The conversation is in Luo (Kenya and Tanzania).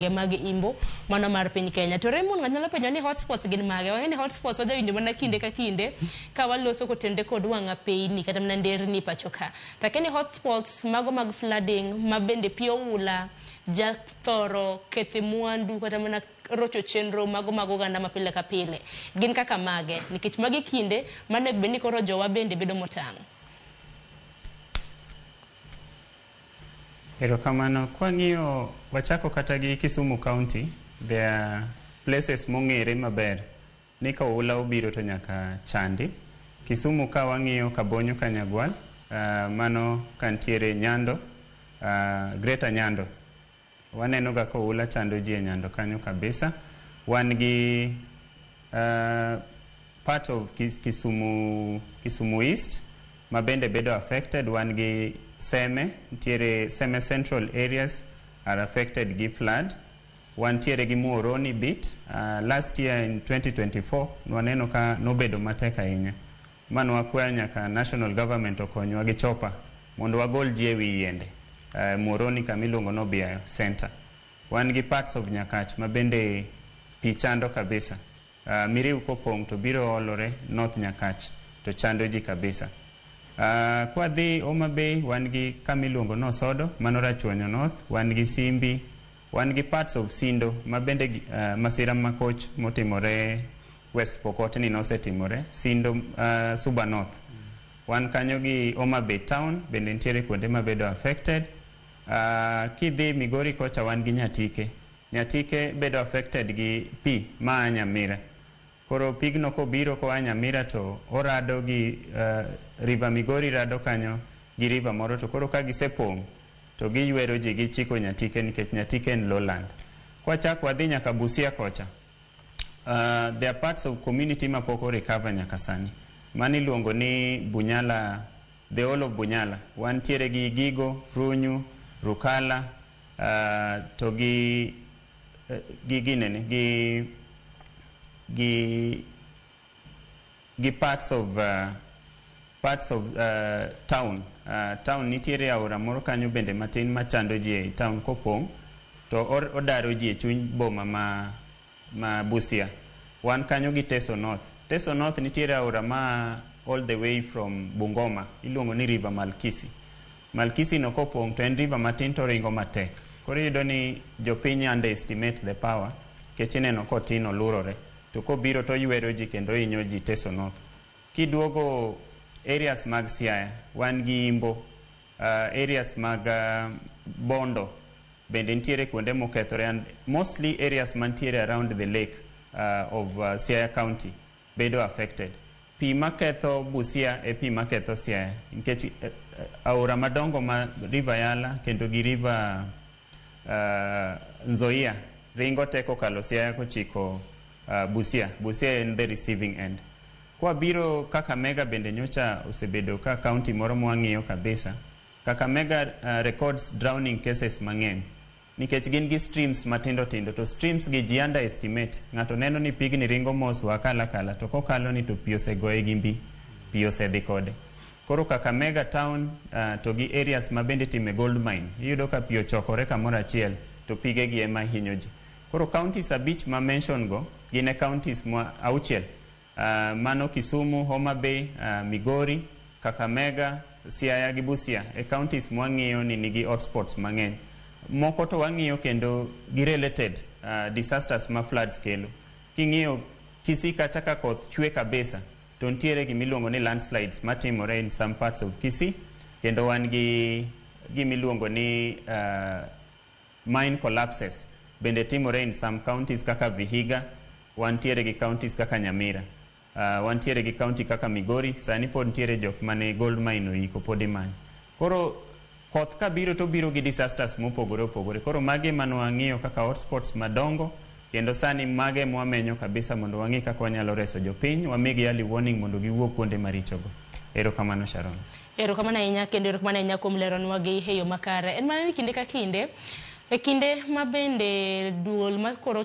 Mag Imbo mano mar piny Kenya. To Raymond ng'ato nyalo penjo ni hotspots gin mage? Wang'e ni hotspots wajawinjo mana kinde ka kinde ka waloso kotenore kod wang' apeyni kata mana nderni pacho ka. To akia ni hotspots mago mag flooding ma bende pi oula jathoro ketho mwandu kata mana rocho chenro mago mag oganda ma pile ka pile gin kaka mage? Nikech magi kinde manego bed ni koro jowa bende bedo motang'. Erokamano. Kwang'iyo, wachako kata gi Kisumu County, there are places mong'ere maber ni ka oula obiro to nyaka chandi. Kisumu ka wang'iyo Kabonyo Kanyagwal, mano kantiere Nyando, Greater Nyando. Waneno ga ka oula chando ji e Nyando kanyo kabisa. Wan gi part of Kisumu, Kisumu East ma bende bedo affected. Wan gi Seme, nitiere Seme Central areas are affected gi flood. Wantiere gi Muhoroni bit. Last year in 2024 nwaneno ka nobedo matek ahinya. Ma nwakwayo nyaka national government okonywa gi chopper mondo wagol ji ewi yiende. Muhoroni kama iluongo ni Obiayo Center. Wan gi parts of Nyakach ma bende pi chando kabisa. Miriu kopong' to biro olore North Nyakach to chando ji kabisa. Kwadhi Homa Bay wan gi kama iluongo ni Osodo, mano Rachuonyo North, wan gi Simbi, wan gi parts of Sindo ma bende masira makoch motimore West Pokot ni nosetimore, Sindo Suba North. Wan kanyo gi Homa Bay Town bende nitiere kuonde mabedo affected. Kidhi Migori kocha wan gi Nyatike. Nyatike bedo affected gi pi maa Nyamira. Koro pigno kobiro koa Nyamira to orado gi River Migori rado kanyo gi river moro to koro ka gisepong' to giywero ji gichiko Nyatike nikech Nyatike en lowland. Kwachak wadhi nyaka Busia kocha, there are parts of community ma pok o recover nyaka sani. Mano iluongo ni Bunyala, the whole of Bunyala. Wantiere gi Gigo, Runyu, Rukala, to gi ginene, gi parts of town. Town nitiere aora moro kanyo bende matin machando ji ei town kopong' to odaro ji e chuny boma ma Busia. Wan kanyo gi Teso North. Teso North nitiere aora ma all the way from Bungoma iluongo ni River Malkisi. Malkisi no kopong' to en river matin to ringo matek. Koro iyudo ni jopiny underestimate the power nikech ineno kotin olurore to kobiro to oywero ji kendo ohinyo ji Teso North. Kiduogo areas mag Siaya, wan gi Imbo, areas mag Bondo bende nitiere kuonde mokethore and mostly areas mantiere around the lake of Siaya County bedo affected. Pi maketho Busia e pi maketho Siaya nikech aora madongo ma River Yala kendo gi River Nzoia ringo te kokalo Siaya kochiko Busia. Busia en the receiving end. Kwabiro Kakamega bende nyocha osebedo ka county moro mwang'iyo kabisa. Kakamega records drowning cases mang'eny nikech gin gi streams matindo tindo to streams gi ji underestimate. Ng'ato neno ni pigni ringo mos wakal akala to kokalo ni to pi osegoye gi mbi, pi osedhi kode. Koro Kakamega town to gi areas ma bende itime gold mine, iyudo ka pi ochokore kamoro achiel to pige gi ema hinyo ji. Koro counties abich ma mention go gin e counties ma auchiel. Mano Kisumu, Homa Bay, Migori, Kakamega, Siaya gi Busia e counties mwang'iyo ni nigi hotspots mang'eny. Moko to wang'iyo kendo gi related disasters ma floods kelo. King'iyo Kisii kacha ka koth chwe kabisa to nitiere gimiluongo ni landslides matimore in some parts of Kisii kendo wan gi gimiluongo ni mine collapses bende timore in some counties kaka Vihiga, wantiere gi counties kaka Nyamira. Wantiere gi county kaka Migori, sani pod nitiere jok mane gold mine oiko pod imanyo. Koro koth kabiro to biro gi disasters mopogore opogore. Koro magi ema nwang'iyo kaka hotspots madongo kendo sani mage mwamenyo kabisa mondo wang'i kaka wanyalo reso jopiny, wamigi early warning mondo giwuog kuonde marichogo. Erokamano Sharon. Erokamano ahinya kendo erokamano ahinya kuom leronwa gi e yo makare. En mana ni kinde ka kinde, e kinde ma bende duol ma koro